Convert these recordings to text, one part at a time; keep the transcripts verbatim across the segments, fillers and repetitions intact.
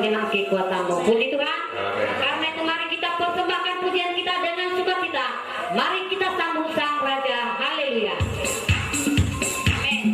Dengan kekuatanmu. Puji Tuhan. Amin. Karena itu mari kita persembahkan pujian kita dengan sukacita. Mari kita sambut Sang Raja. Haleluya. Amin.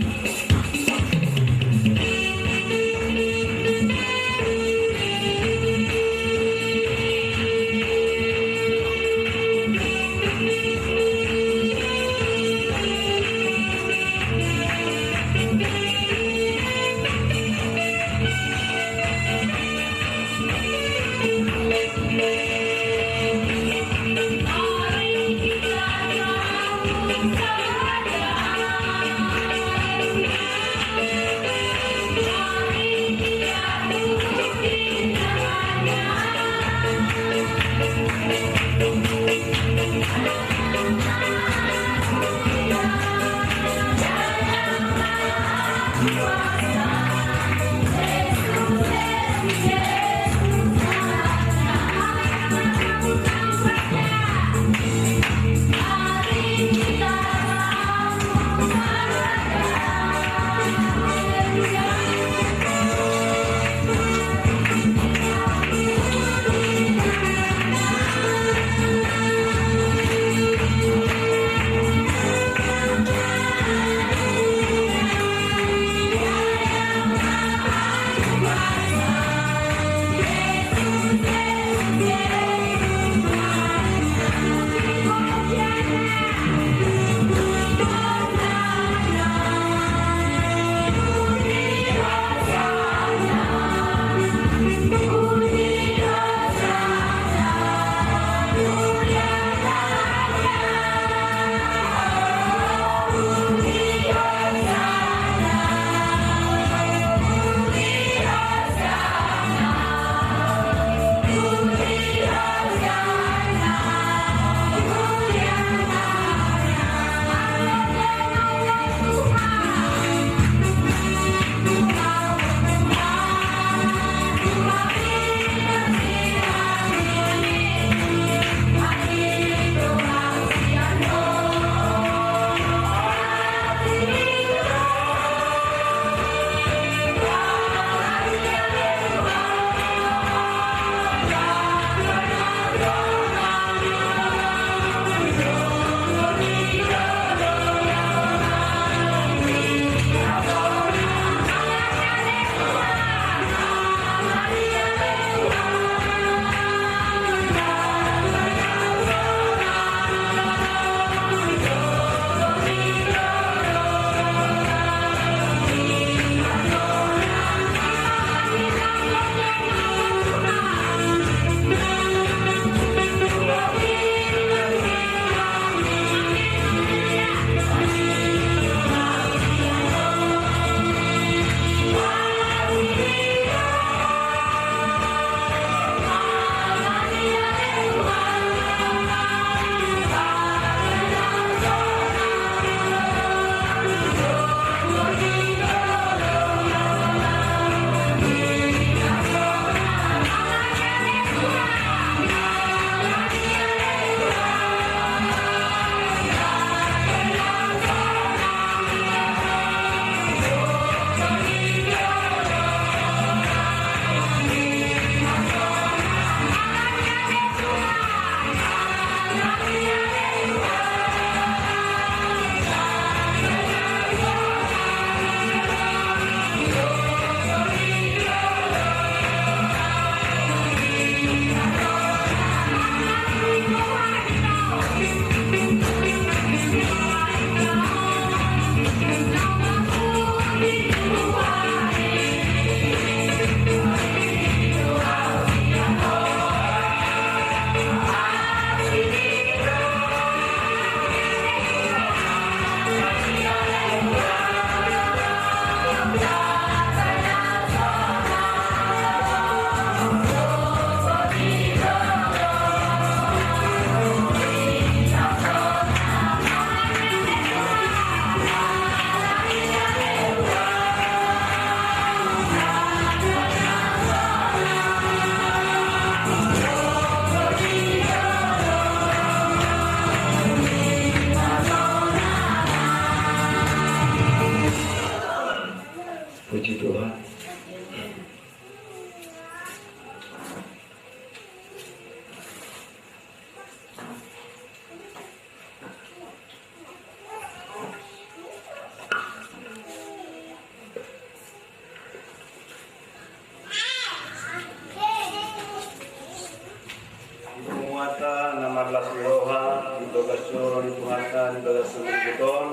Las ni roha di bagas joro ni Tuhanta di bagas ni minggu on.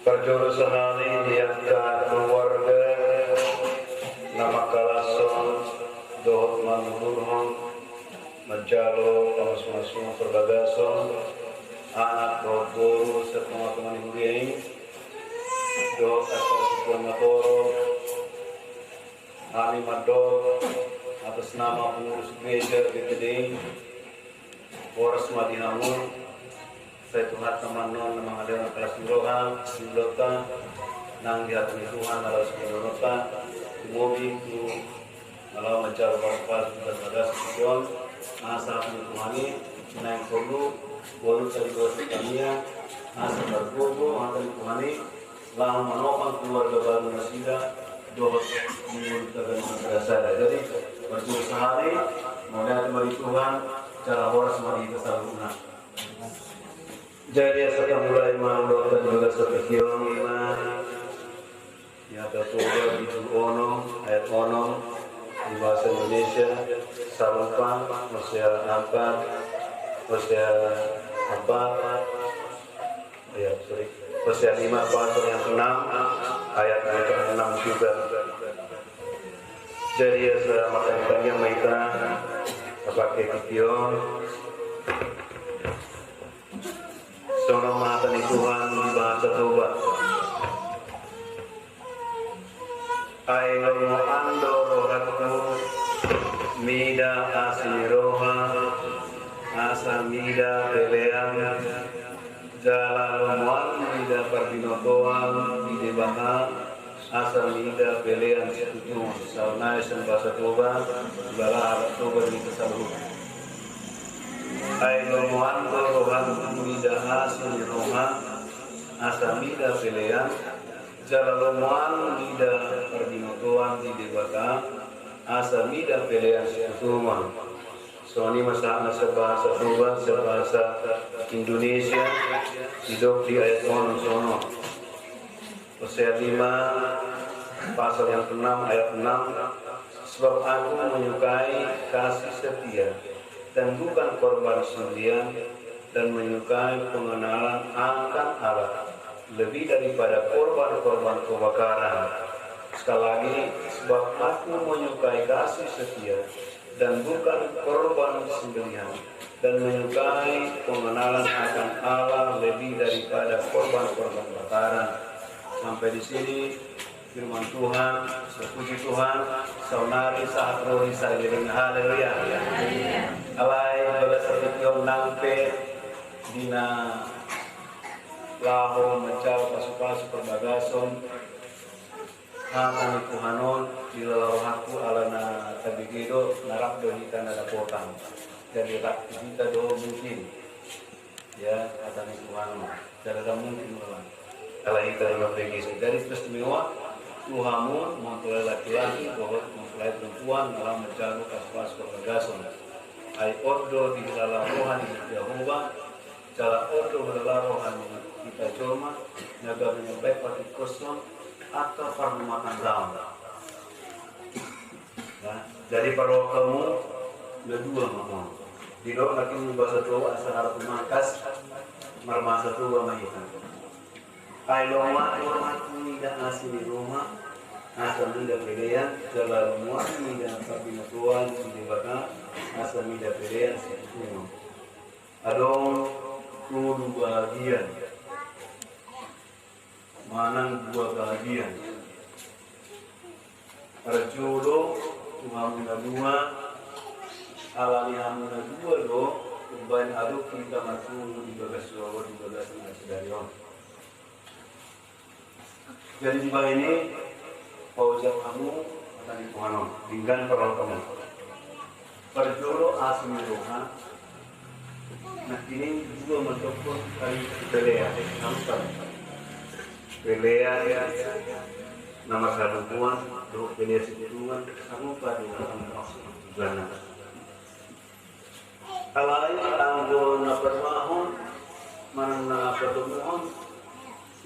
Parjolo sahali di angka keluarga na mangkalashon dohot manguhurhon, manjalo pamasumasuon parbagason, anak dohot boru, satonga-tonga ni huria i, dohot angka sukuan na torop, hami mandok atas nama pengurus gereja G T D I, horas ma di hamu. Sai Tuhanta ma annon na mangalehon las ni roha di ulaonta, nang di hata ni Tuhan na laos manonta, tumobi tu na laho manjalo pasu-pasu di bagas on, asa hata ni Tuhan i naeng porlu bonut tadi bagas tania, asa margogo hata ni Tuhan i, laho manopang keluarga baru nasida dohot mangolu tagan madrasah. Jadi, parjolo sahali, mauliate ma di Tuhan, jala horas ma di hita saluhutna. Jadi, asa tamulai ma ulaonta di bagas sadari on, ima di hata Toba bindu onom ayat onom, di bahasa Indonesia, sarupa, Hosea empat, Hosea empat, ya, sorry. Hosea lima pasal yang keenam, ayat yang keenam juga. Jadi, asa martangiang ma hita, asa pake video. Songon on ma hata ni Tuhan di bahasa Toba. Ai lomoan do rohangku mida asi ni roha, asa mida pelean, jala lomoan mida parbinotoan di Debata, asa mida pelean situtu. Saonari sian bahasa Toba, jala halak Toba di hita saluhut. Ai lomoan do rohangku mida asi ni roha, asa mida pelean, jala lomoan mida parbinotoan di Debata, asa mida pelean situtu. Songon i ma sahatna sian bahasa Toba, sian bahasa Indonesia, didok di ayat onom songon on. Hosea lima, pasal yang keenam, ayat enam, "Sebab Aku menyukai kasih setia dan bukan korban sembelihan, dan menyukai pengenalan akan Allah lebih daripada korban-korban pembakaran." Sekali lagi, "Sebab Aku menyukai kasih setia dan bukan korban sembelihan, dan menyukai pengenalan akan Allah lebih daripada korban-korban pembakaran." Sampai di sini firman Tuhan. Terpuji Tuhan. Saonari sahat ro di saleleng. Haleluya. Alai bagas sadari on nang pe di na laho manjalo pasu-pasu parbagason, hata ni Tuhan on dilala rohangku ala na tabege do, na rap do hita na dapotan. Jadi rap tu hita do mungkin, ya, hata ni Tuhan on. Jadi rap mungkin, Tuhan. Ala hita na mambege. Jadi teristimewa tu hamu mempelai laki-laki dohot mempelai perempuan na laho manjalo pasu-pasu parbagason. Ai on do dilala roha ni Jahowa, jala on do dilala roha ni hita jolma, na gabe mambahen patikkoson angka parrumatanggaon. Nah, jadi parrohamu na dua ma on. Didok nangkin bahasa Toba asa hara tumangkas, marmasa Toba ma hita. Ai lomoan do rohangku mida asi ni roha, asa mida pelean, jala lomoan mida parbinotoan di Debata, asa mida pelean situtu. Adong tolu bagian manang dua bagian. Parjolo tu hamu na dua, ala ni hamu na dua do umbahen adong hita marpungu di bagas joro di bagas na sadari on. Jadi dibahen i, paojak hamu hata ni Tuhan on, denggan parrohamu. Parjolo asi ni roha, nangkining dua mandokkon kali pelean, sarupa. Pelean na marhadomuan dohot pelean situtungan, sarupa do maksud tujuanna. Alai anggo na paduahon manang na patomuhon,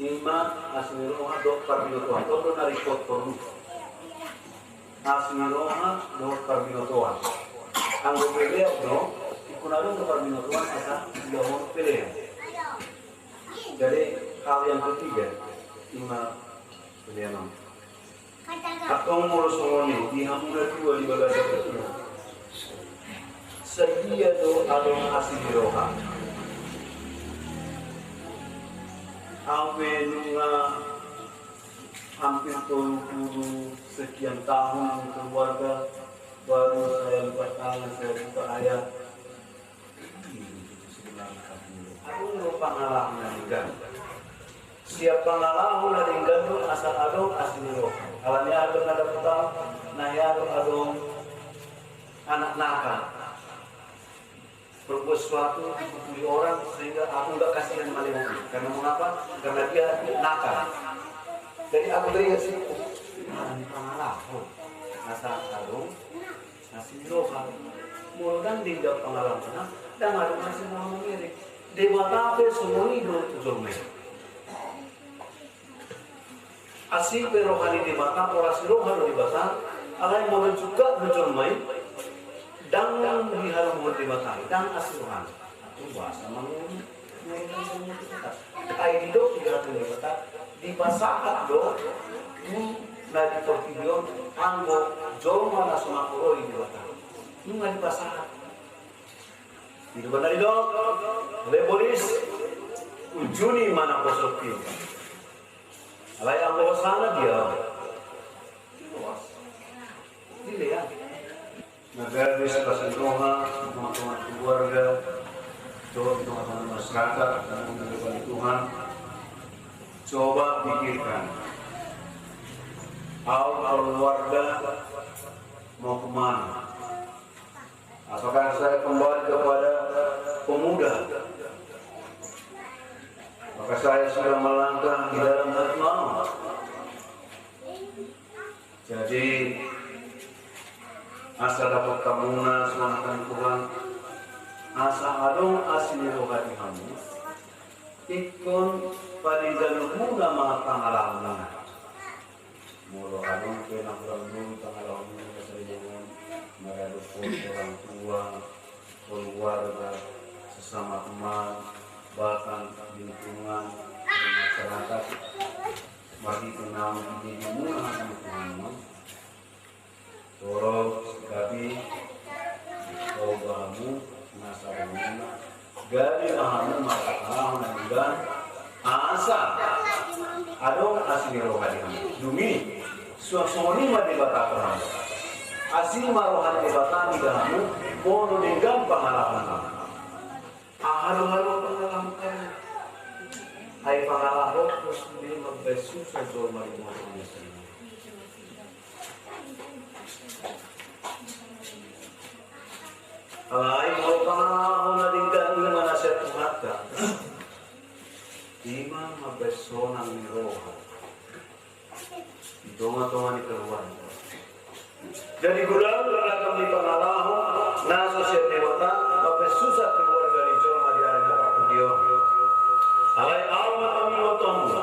ima asi ni roha dohot parbinotoan, tolu do na ringkot tolu. Asi ni roha dohot parbinotoan. Anggo pelean do, ingkon adong do parbinotoan asa dilehon pelean. Jadi hal yang ketiga, ima pelean on. Antong molo songon i, di hamu na tua di bagasan tubuan, sadia do adong asi ni roha? Au pe nunga hampir tolu puluh sekian tahun berkeluarga, baru saya lipat tangan, saya buka ayat. Adong do pangalaho na denggan. Siap pangalaho na denggan do asa adong asi ni roha. Alani aha do na dapotan? Na hea do adong anak nakal. Berbuat sesuatu dipukuli orang sehingga aku nggak kasihan melihatnya. Karena mengapa? Karena dia nakal. Jadi aku teringat sih, oh, ini pangalaho. Asa adong asi ni roha. Molo ndang denggan pangalahona, ndang adong asi ni roha mangere. Debata pe songon i do tu jolma i. Asi pe roha ni Debata, horas ni roha do Debata, alai molo jungkat do jolma i, ndang dihalomohon Debata i, ndang asi rohana. Tung boasa mangolu? Ai didok di dalam Debata, dipasahat do na di portibi on anggo jolma na so mangolu i Debata. Nunga dipasahat. Itu kan tadi dok, le polis, ujuni ma naposo i. Alai anggo hosana dia. Dilean. Na gabe sipasahat roha di tengah-tengah keluarga, di tengah-tengah masyarakat, dan di depan Tuhan. Coba pikirkan, au keluarga mau kemana? Apakah saya kembali kepada pemuda? Apakah saya sudah melangkah di dalam hati Allah? Jadi, asa dapot hamuna songon hata ni Tuhan, asa adong asi ni roha di hamu, ingkon padengganonmuna ma pangalahomuna. Molo adong pe na hurang dulu pangalahomuna na saringonon, maradophon orang tua, keluarga, sesama teman, bahkan lingkungan, masyarakat, marhite naung dididimu na hata ni Tuhan on. Tolong sikapi, tolong bahamu, na saringonon, gabe bahamu marpangalahon na denggan, asa adong asi ni roha di hamu. Dung i, suang songon i ma Debata tu hamu. Asi ma roha ni Debata di hamu, molo denggan pangalahon hamu. Aha do haroa pangalahon hamu? Ai pangalaho do sude mambaen susa jolma di muha ni Tuhan. Alai molo pangalaho na denggan i ma na sian Tuhanta, i ma mambaen sonang ni roha di tonga-tonga ni keluarga. Jadi godang ragam ni pangalaho na so sian Debata mambaen susa keluarga ni jolma di ari na parpudi on. Alai au ma pamingotonmu.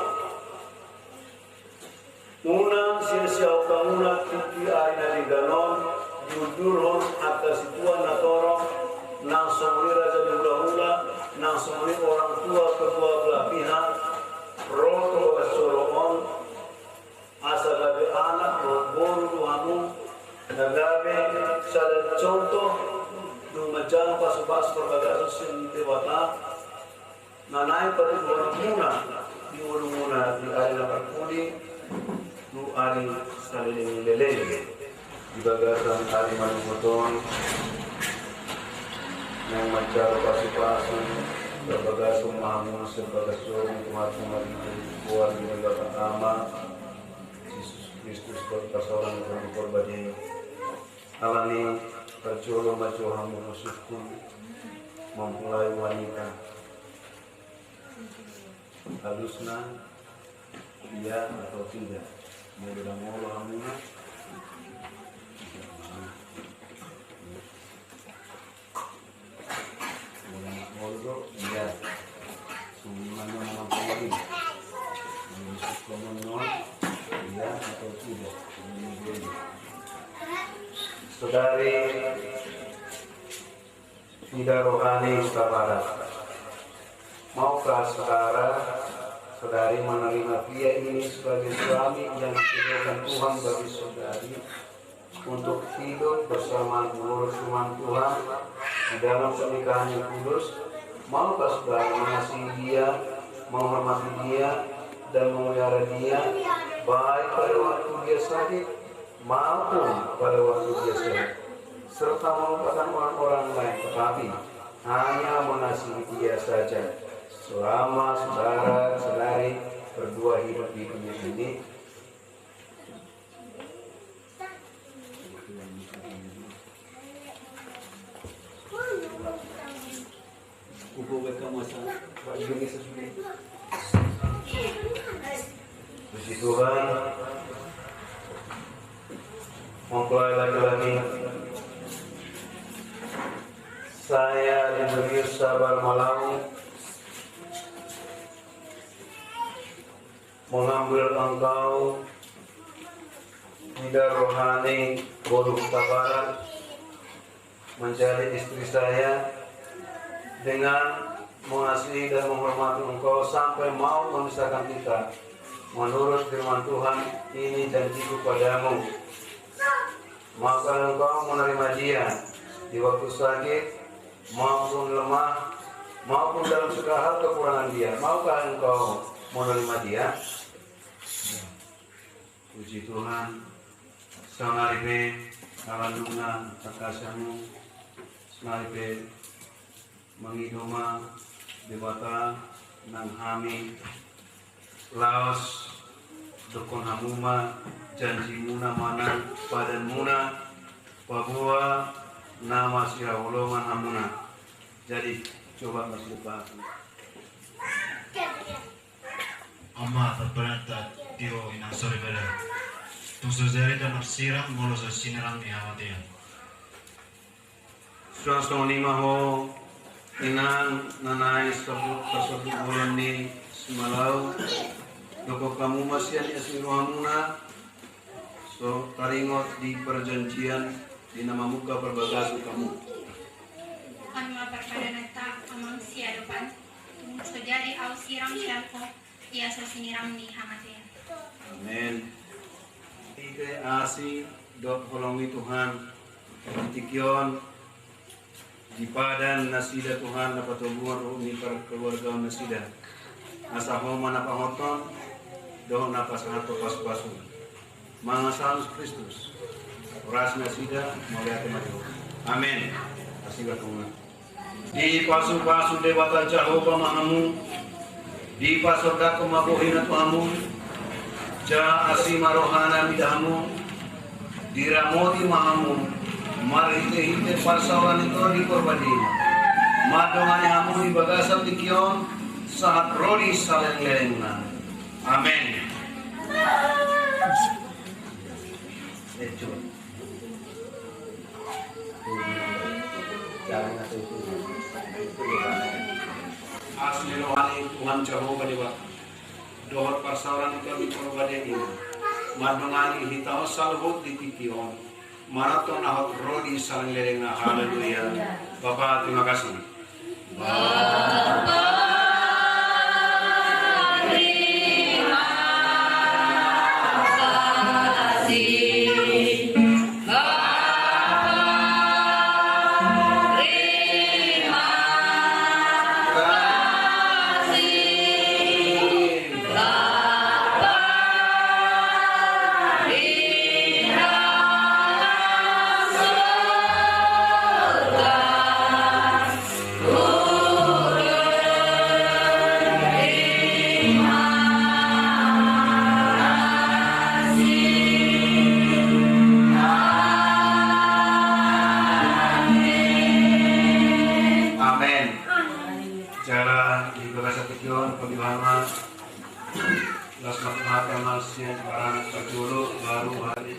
Unang sia-sia hamu na tingki ari na denggan on diundurhon angka situan na torop, nang songon i raja ni hula-hula, nang songon i orang tua kedua belah pihak, ro tu bagas joro on, asa gabe anak dohot boru do hamu, na gabe sada contoh, dung manjalo pasu-pasu parbagason sian Debata, na naeng patuduhononmuna di ngolumuna di ari na parpudi, tu ari saleleng ni leleng. Di bagasan ari manuhot on, naeng manjalo pasu-pasu, parbagason ma hamu sian bagas joro ni Tuhan, Tuhan, Tuhan, Tuhan, Tuhan, Bapa, Ama, Jesus Kristus, Tuhan, pasaoran ni Tuhan, Tuhan, Bapa, alani parjolo ma jo hamu mangusung, mempelai wanita. Halusna, iya atau tidak? Molo na molo hamuna? Molo na molo do, iya. Sumima na malam pagi. Molo na sukkomon no, iya atau tidak? Saudari Mida rohani saudara. Maukah saudara, saudari menerima pria ini sebagai suami yang dijodohkan Tuhan bagi saudari untuk hidup bersama menurut firman Tuhan di dalam pernikahan yang kudus? Maukah saudara mengasihi dia, menghormati dia, dan memelihara dia, baik pada waktu dia sakit maupun pada waktu dia sehat, serta melupakan orang-orang lain, tetapi hanya mengasihi dia saja selama saudara saudari berdua hidup di dunia ini? Puji Tuhan. Mempelai laki-laki, saya Liberius Sabar Malau mengambil engkau, Mida rohani boru Hutabarat, menjadi istri saya dengan mengasihi dan menghormati engkau sampai mau memisahkan kita. Menurut firman Tuhan, ini janjiku padamu. Maka engkau menerima dia di waktu sakit maupun lemah, maupun dalam segala hal kekurangan dia. Maukah engkau menerima dia? Puji Tuhan. Saonari pe ala nunga tangkas hamu, saonari pe mangido ma Debata nang hami laos dokkon hamu ma janjimuna manang padanmuna, paboa na masihaholongan hamuna. Jadi coba masih lupa. Ama, Bapa nami na di surga, tung so jadi da marsirang molo so sinirang ni hamatean. Suang songon i ma ho, inang na naeng tarsoduk bulan ni simalau, dokkon hamu ma sian ias ni rohamuna, so taringot di perjanjian di na mamungka parbagason hamu. On ma parpadananta amang siadopan, tung so jadi ahu sirang sian ho, ia so sinirang ni hamatean. Amen. Ite asi dohot holong ni Tuhan, di tingki on dipadan nasida Tuhan na patoguhon ruhut ni parkeluargaon nasida. Asa ho ma na pahothon dohot na pasahathon pasupasu. Mangasamus Kristus, horas nasida mauliate ma di ho. Amen. Asi bertemu. Dipasupasu Debata Jahowa ma hamu, dipasordakhon ma bohina tu hamu, ja asi ma rohana mida hamu, diramoti ma hamu marhitehite parsaoran ni Tondi Porbadia, mandongani hamu di bagasan tingki on sahat ro di salelenglelengna. Amen. Asi ni roha ni Tuhan Jahowa Debata dohot parsaoran ni Tondi Porbadia i mandongani hita on saluhut di tingki on, manongtong na hot ro di salelenglelengna. Haleluya. Bapa, terima kasih. Amen. Jala di bagasan tingki on, pemilama, las mat mata mas yang barang pajolo baru hari.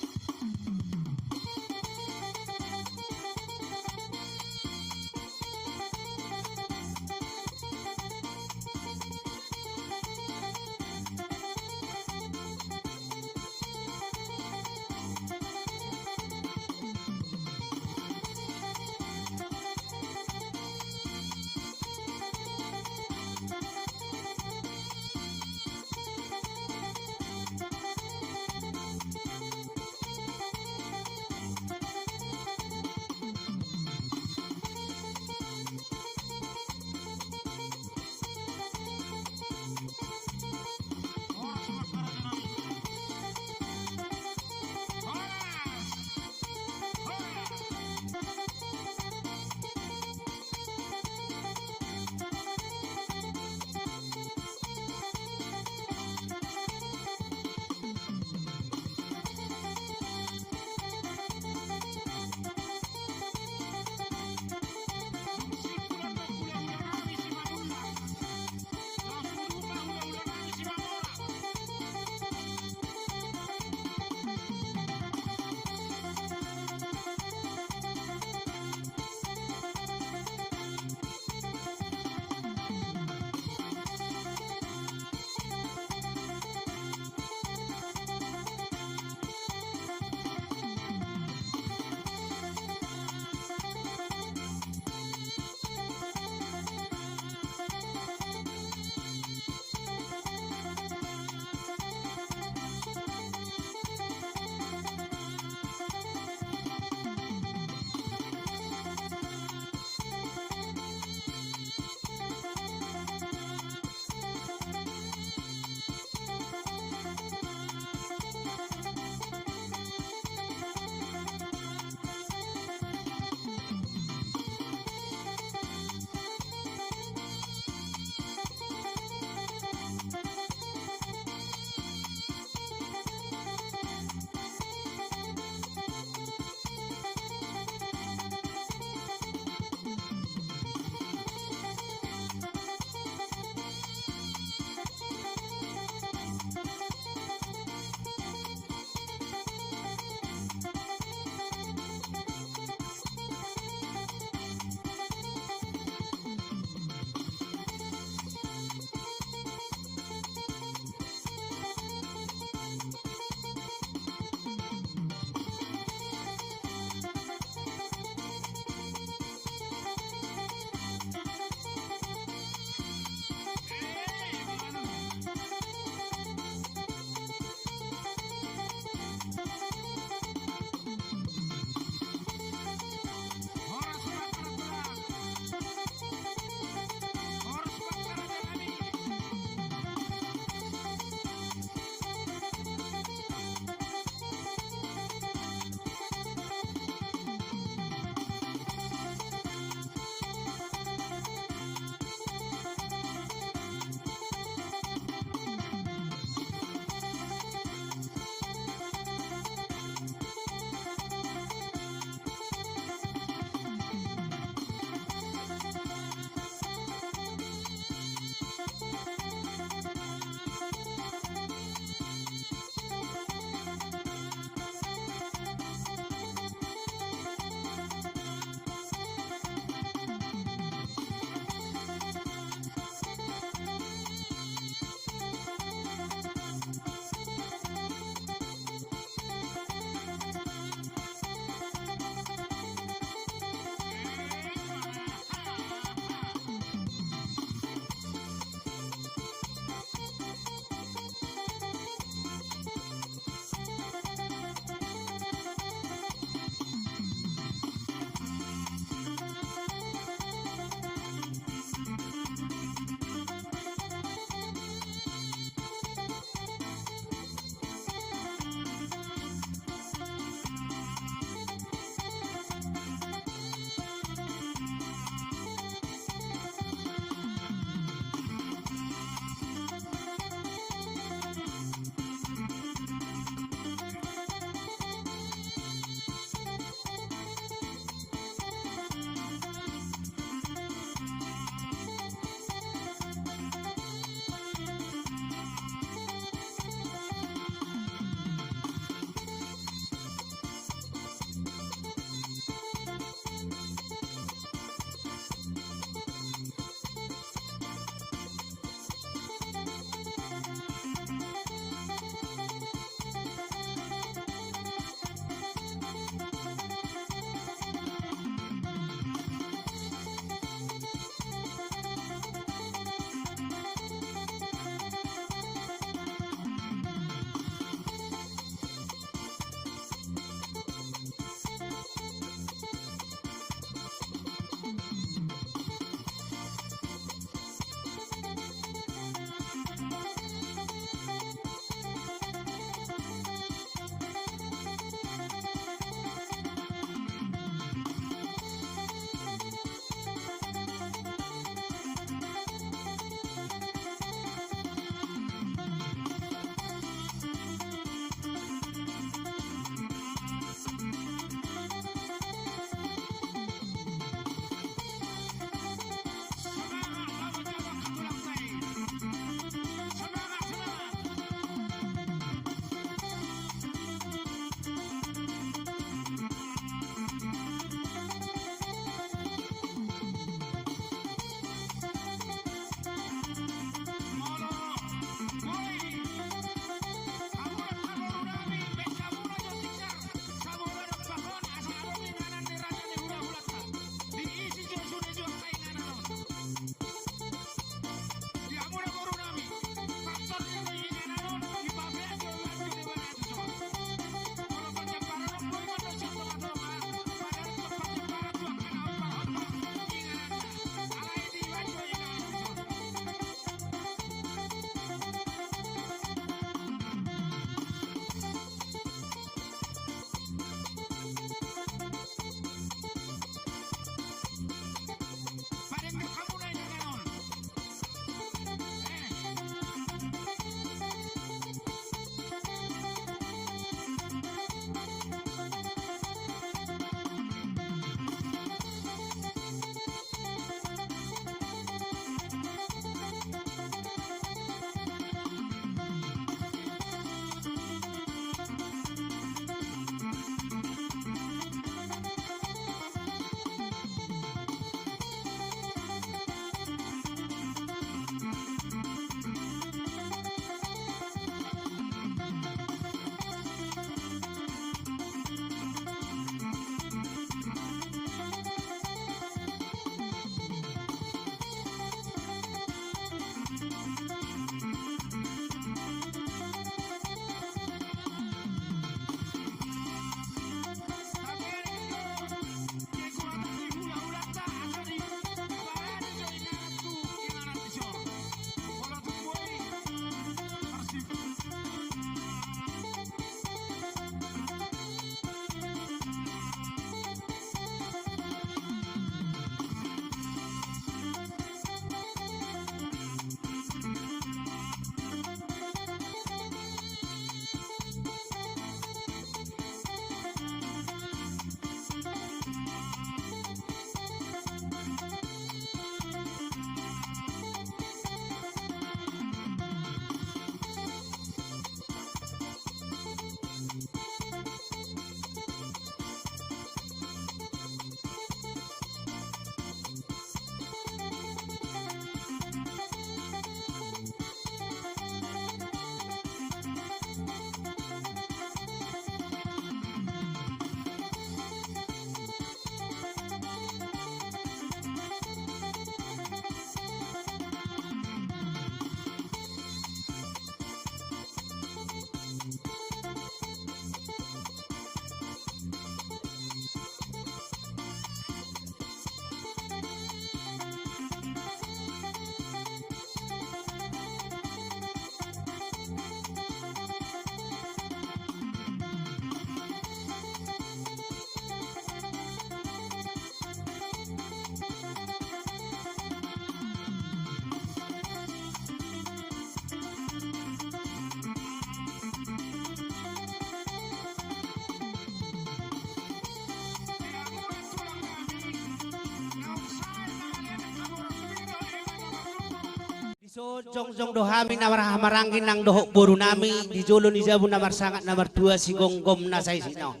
Ito jongjong do hami na marhahamaranggi nang dohot boru nami di jolo ni jabu na marsangap na martua sigomgom na saisi na on.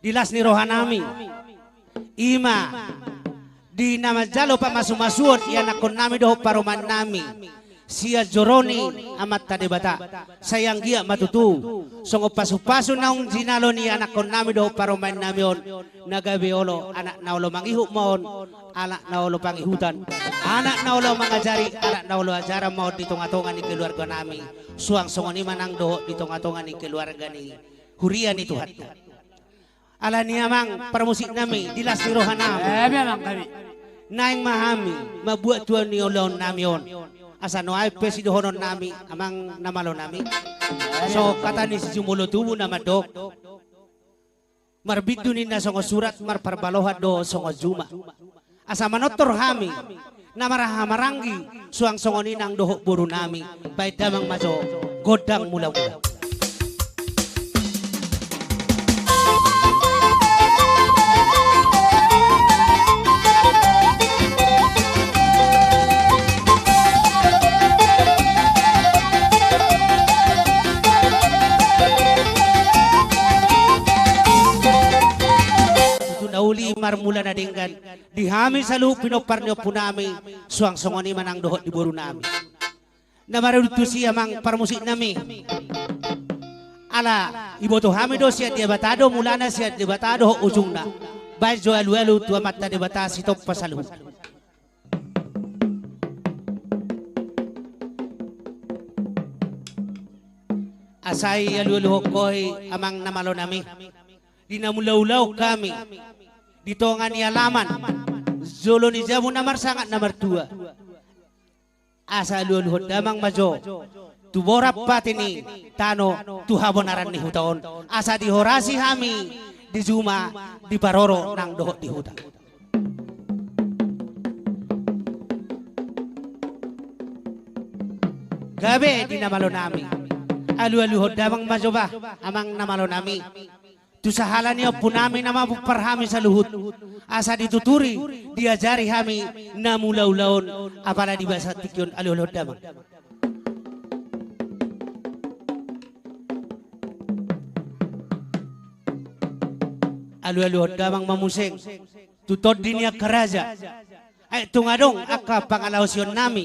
Di las ni roha nami, i ma di na manjalo pamasumasuon ianakkon nami dohot parumaen nami sian joro ni Amanta Debata. Sai anggiat ma tutu songon pasupasu naung jinalo ni anakkon nami dohot parumaen nami on, na gabe olo anak na olo mangihut ma on, anak na olo pangihutan, anak na olo mangajari, anak na olo ajaran ma on di tongatonga ni keluarga nami, suang songon i ma nang dohot di tongatonga ni keluarga ni huria ni Tuhanta. Alani i amang parmusik nami, di las ni roha nami, naeng ma hami mambuat tua ni ulaon nami on, asa nuaeng pe sidohonon nami amang na malo nami, songon hata ni sijumolo tubu na mandok: Marbindu ninna songon surat, marparbalohan do songon juma. Asa manortor hami na marhahamaranggi suang songon i nang dohot boru nami, baen damang ma jo gondang mulamula. Tutu na uli marmula na denggan di hami saluhut pinompar ni ompu nami, suang songon i ma nang dohot di boru nami. Na maradu tusi amang parmusik nami, ala iboto hami do sian Debata do mulana, sian Debata dohot ujungna. Baen jo alualu tu Amanta Debata sitompa saluhut. Asa i alualuhon ho i amang na malo nami, di na mulaulaon hami di tonga ni alaman jolo ni jabu na marsangap na martua. Asa alualuhon damang ma jo tu borat pati ni tano, tu habonaran ni huta on, asa dihorasi hami di juma, diparorot nang dohot di huta. Gabe di na malo nami, alualuhon damang ma jo bah amang na malo nami, tu sahala ni ompu nami na mamumpar hami saluhut, asa dituturi, diajari hami na mulaulaon, apala di bagasan tingki on, alualuhon damang. Alualuhon damang ma muse tu tondi ni angka raja. Ai tung adong angka pangalaosion nami,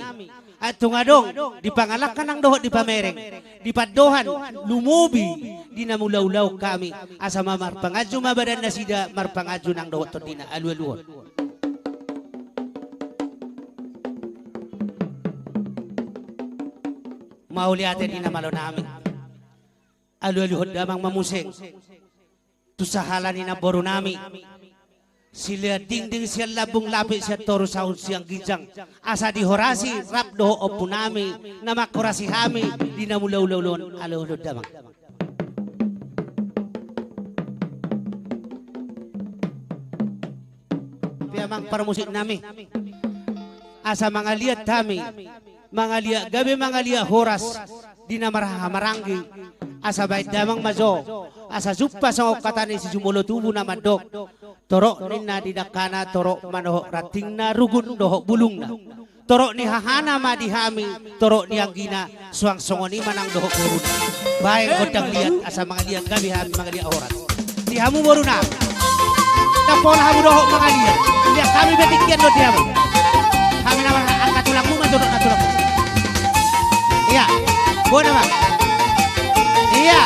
ai tung adong di pangalangka nang dohot di pamereng, di pandohan, lumobi di na mulaulaon hami, asa ma marpanganju ma badan nasida, marpanganju nang dohot tondina, alualuhon. Mauliate di na malo nami. Alualuhon damang ma muse tu sahala ni namboru nami, silean dingding sian lambung, lapik sian toru, saut sian ginjang, asa dihorasi rap dohot ompu nami na manghorasi hami di na mulaulaon on, alualuhon damang. Pe amang parmusik nami, asa mangaliat hami, mangaliat gabe, mangaliat horas di na marhahamaranggi, asa baen damang ma jo, asa jumpa songon hata ni sijumolo tubu na mandok: Torop ninna di dangkana, torop ma dohot rantingna, rugun dohot bulungna. Torop ni hahana ma di hami, torop ni anggina, suang songon i ma nang dohot boruna. Baen gondang liat asa mangaliat gabe hami, mangaliat horas. Di hamu boruna, ndang pola hamu dohot mangaliat. Liat hami pe tingki on do di hamu. Hami nama angka tulangmu ma jo dohot na tulangmu. Ia, bona ma. Ia.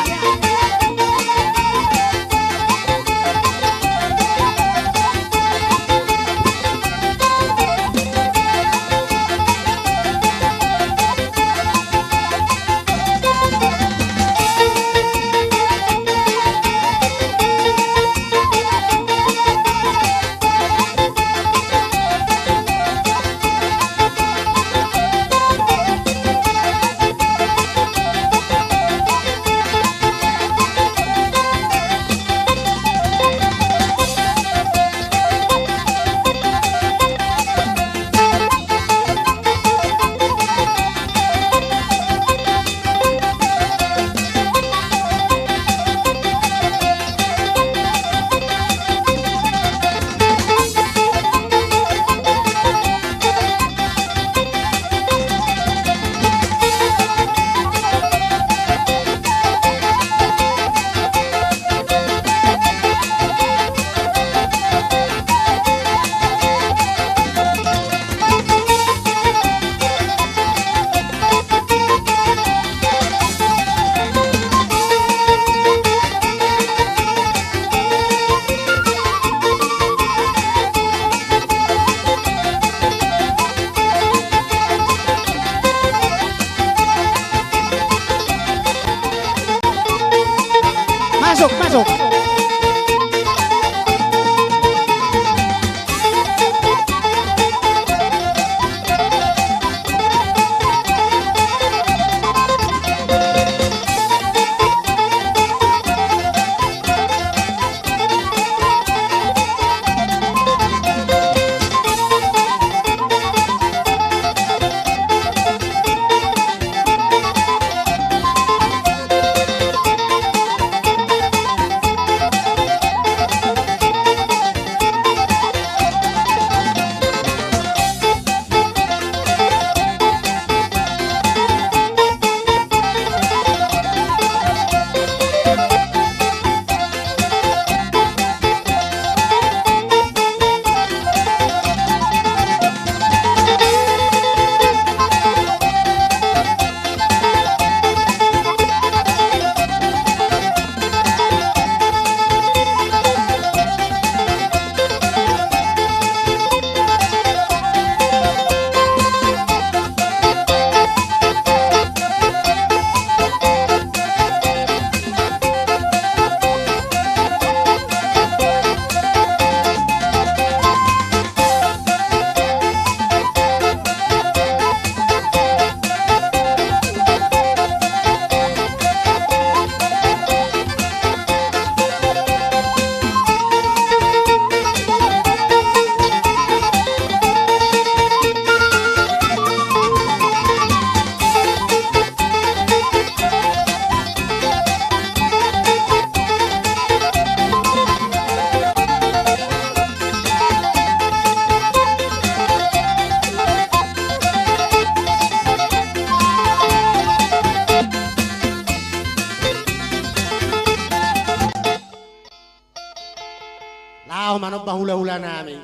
Laho manomba hulahula nami.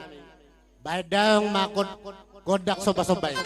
Baen daong ma gondang sombasomba i.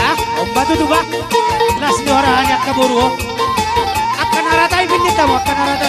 Ah, omba tutu ba. Las ni hora hanya kaboru. Akan harata i pinit tamu, akan harata.